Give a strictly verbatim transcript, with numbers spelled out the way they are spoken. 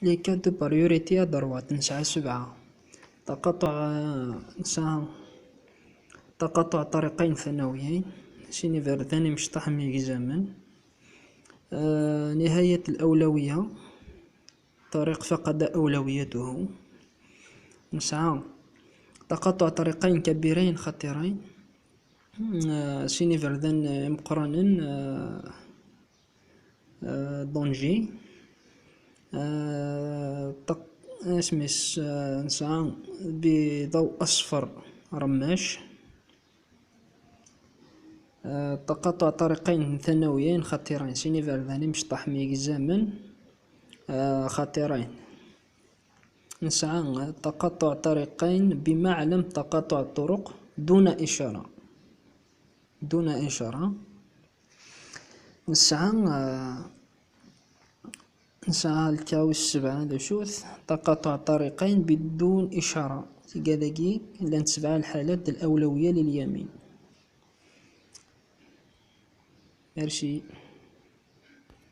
Les cas de priorité à droite, nesɛa sebɛa. Taqaṭuɛ, nesɛa taqaṭuɛ ṭariqayn ثانويين, sin iberdan imecṭaḥ myeggzamen. آه، نهاية الأولوية, طريق فقد أولويته. Nesɛa taqaṭuɛ ṭariqayn كبيرين خطيرين, آه، sin iberdan imeqqranen, آه، آه، danger. آه، طق-، اسميس، آه، نسعى بضوء أصفر رماش. آه، تقاطع طريقين ثانويين خطيرين, sin iberdan imecṭaḥ myeggzamen, آه، خطيرين. نسعى تقاطع طريقين بمعلم تقاطع الطرق دون إشارة, دون إشارة. نسعى، آه، نسعى الكاو السبعة لشوث تقاطع طريقين بدون إشارة. تلقى داكي لان سبعة الحالات الأولوية لليمين. Merci.